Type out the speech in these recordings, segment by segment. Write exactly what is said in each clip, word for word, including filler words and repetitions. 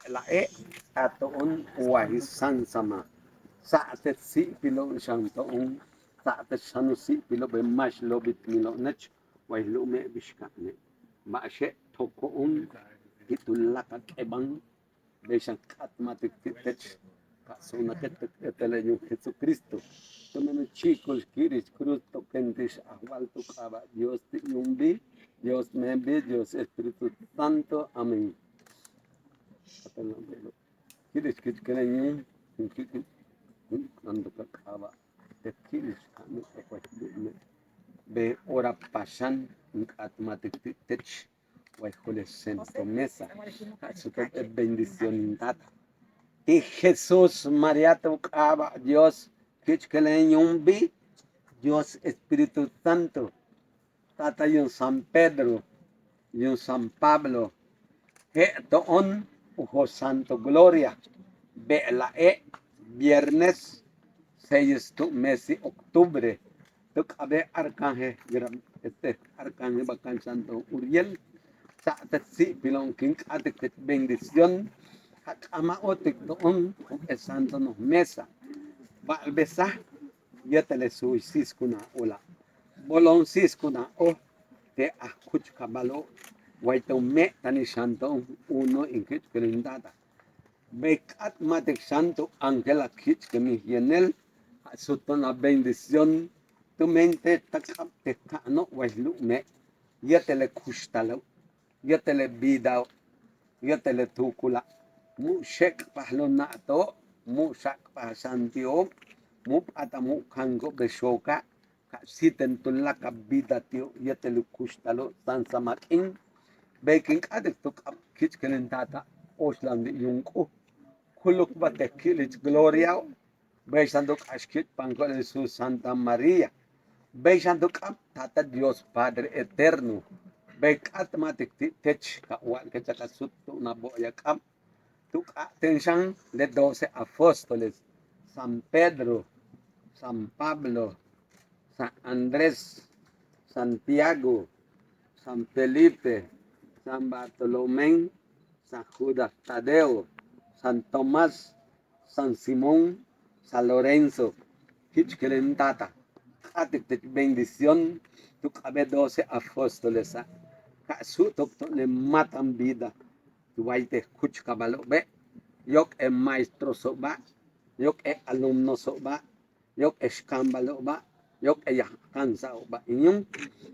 Be'ela'e' a to'on wa jich sáansamal. Sa'atet si'ipilo'on xan to'on, sa'atet xan u si'ipilo'ob bey máax loob bey t milo'onech way lu'ume' bix ka'ane'. Ba'axe' toko'on ti' tuláakal k'eban bey xan k'áatmatik ti' tech ka' su'unakech t yéetel yuum Jesucristo. Tumen u chíikul ki'irich cruz to kéen tix ajwa'al tu k'aaba' Dios ti' yuumbi', Dios meembi', Dios Espíritu Santo. Amén. Ki'irich ki'ichkelem yuum, ki'ichkelem yuum, k'áat tu k'aaba' te ki'ichkelem yuum, bey ora paxan in k'áatmatik ti' tech way jo'olel santo mesa, ka' suto'on bendición in tata. Ti' Jesús María tu k'aaba' Dios, ki'ichkelem yuumbi', Dios Espíritu Santo, tata yuum San Pedro, yuum San Pablo, je' to'on u jool santo gloria. Be'ela'e' viernes seis tu mesil octubre, tu k'aaba'e' arcángel, este, arcángel ba'ax ka'an santo Uriel, sa'atet si'ipilo'on kin k'áatik tech bendición, ka' k'ama'otik to'on jump'éel santo noj mesa. Ba'albesaj yéetel le suuy síiskunaj óola', bolon síiskunaj óol te' aj kuchkabalo', way to'on me'tanil xan to'on uno in ki'ichkelem in tata. Bey k'áatmatik xan tu ángel a ki'ichkelmil yéenel, ka' suto'on a bendición, tumen te' tak'ab te' ka'ano' way lu'ume' yéetel le kuxtalo', yéetel le vidao', yéetel le tuukula', mu' xéek'pajal u na'ato'ob, mu' xáak'pajal xan ti'ob, mu' p'áatal mu' kanko'ob le xooka', ka' síiten tuláakal vida ti'ob yéetel u kuxtalo' sáansamal k'iin. Bey kin k'áatik tu k'ab ki'ichkelem in tata, óoxla'an ti' yuum k'u, kulukbal te' ki'ilich gloriao', bey xan tu k'ax ki'ichpanko'ob le suuy Santa María, bey xan tu k'ab tata Dios Padre eterno. Bey k'áatmatik ti' tech ka' wa'alkech ka' suto'on a bo'oyal k'ab tu k'áaten xan le doce apóstoles, San Pedro, San Pablo, San Andrés, Santiago, San Felipe, San Bartolomé, San Judas Tadeo, San Tomás, San Simón, San Lorenzo, ki'ichkelem in tata, k'áatik tech bendición tu k'aaba'e' doce apóstolesa', ka' suto'on to'on le máatan vida way te' kuchkabalo'obe', yóok'ol maestroso'oba', yóok'ol alumnoso'oba', yóok'ol xkaambalo'oba', yóok'ol yaj ka'ansajo'oba'. In yuum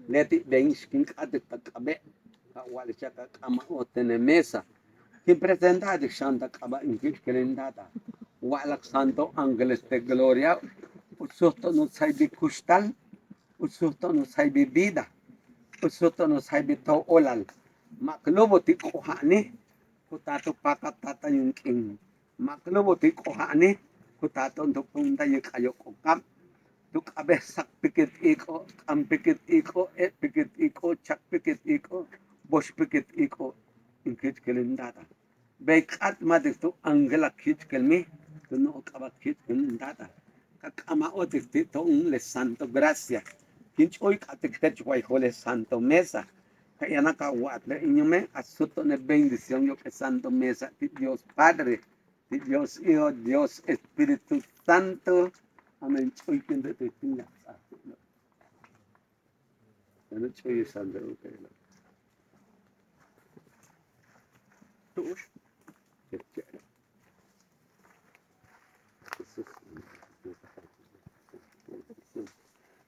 leti' bey kin k'áatik ta k'abe', ka' wa'alike' ka' k'ama'ob te' mesa. Kin presentartik xan ta k'aaba' in ki'ichkelem in tata, wa'alak santo ángeles te' gloriao', u suto'on u saybil kuxtal, u suto'on u saybil vida, u suto'on u saybil toj óolal. Ma' k lúubul ti' k'oja'anil ku taal tu paakal taal ta yuum k'iin. Ma' k lúubul ti' k'oja'anil ku taal to'on tu punta yéetel yóok'ol kaab, tu k'aaba'e' sak pikit iik'o', k'am pikit iik'o', eeb pikit iik'o', chak pikit iik'o', box pikit iik'o', in ki'ichkelem in tata. Bey k'áatmatik tu ángel a ki'ichkelmil, tu no'oj k'ab a ki'ichkelmil in tata, ka' k'ama'otik ti' to'on le santo gracia. Kin ch'uyk'atik tech way jo'olel santo mesa, ka' yaan ka wa'alik le in yuume', a suto'on le bendición yóok'ol santo mesa ti' Dios Padre, ti' Dios Hijo, Dios Espíritu Santo. Amén. Ch'uykinteti' tin ya'ab ts'aaj ti' yóok'ol. Tu'ux.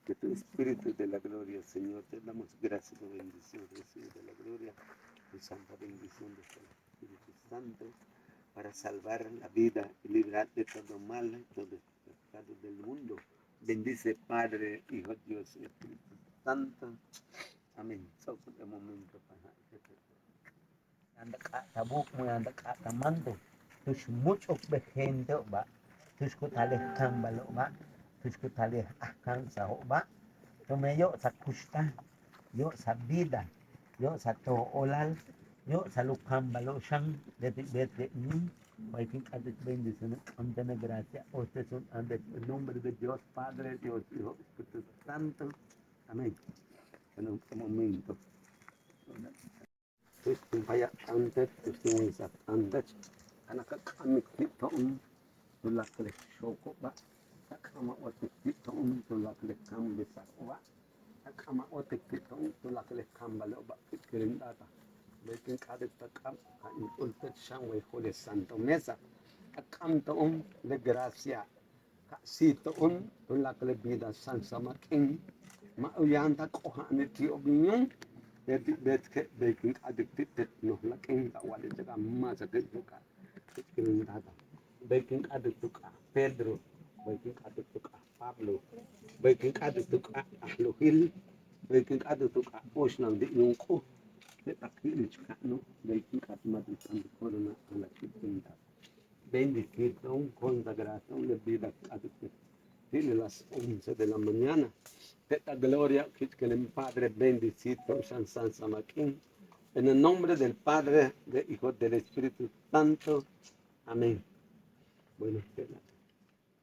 Que tu espíritu de la gloria, Señor, te damos gracias por bendición, recibe de la gloria, tu santa bendición de este Espíritu Santo, para salvar la vida y librar de todo mal, todo pecado del mundo. Bendice, Padre, Hijo, Dios, Espíritu Santo. Amén. Ts'o'ok u momento para yaan ta k'áat a buuk, mu yaan ta k'áat a manto, tu'ux múuch'ukbeja genteo'oba', tu'ux ku taal le kaambalo'oba', tu'ux ku taal le ajka'ansajo'oba', tumen yo'osal kuxtal, yo'osal vida, yo'osal toj óolal, yo'osal u kaambalo'ob xan. Leti' beetik in yuum, way kin k'áatik bendición, k'amtene gracia, óoltesune antes, en nombre de Dios Padre, Dios Hijo, Espíritu Santo. Amén. En un momento. Tu'ux tin payaj t'aantech, tu'ux tin waysa t'aantech, Ka k'amik ti' to'on tuláakal le xooko'oba', ka k'ama'otik ti' to'on tuláakal le kaambisako'oba', ka k'ama'otik ti' to'on tuláakal le kaambalo'oba' ki'ichkelem taata. Bey kin k'áatik ta k'ab ka in k'ultech xan way jo'olel santo mesa. Ka k'am to'on le gracia ka síij to'on tuláakal le vida sáansamal k'iin. Ma' u yaan ta k'oja'anil ti'ob in yuum. Leti' beetike' bey kin k'áatik ti' teech noj la k'iin ka wa'alike' ka máasatik tu k'ab ki'ichkelem taata. Bey kin k'áatik tu k'ab Pedro, bey kin k'áatik tu k'ab Pablo, bey kin k'áatik tu k'ab ajlojil, bey kin k'áatik tu k'ab óoxnal ti' yuum K'uj. Te' ta ki'ilich ka'ano' bey kin k'áatik ma' tu t'aan tu corona tuláakal ki'ichkelem taata. Bendecir to'on, consagrar to'on le vida k'áatik ti' le las once de la mañana. Te' ta gloria ki'ichkelem Padre bendecir to'on xan sáansamal k'iin. En el nombre del Padre, del Hijo, del Espíritu Santo. Amén. Bueno,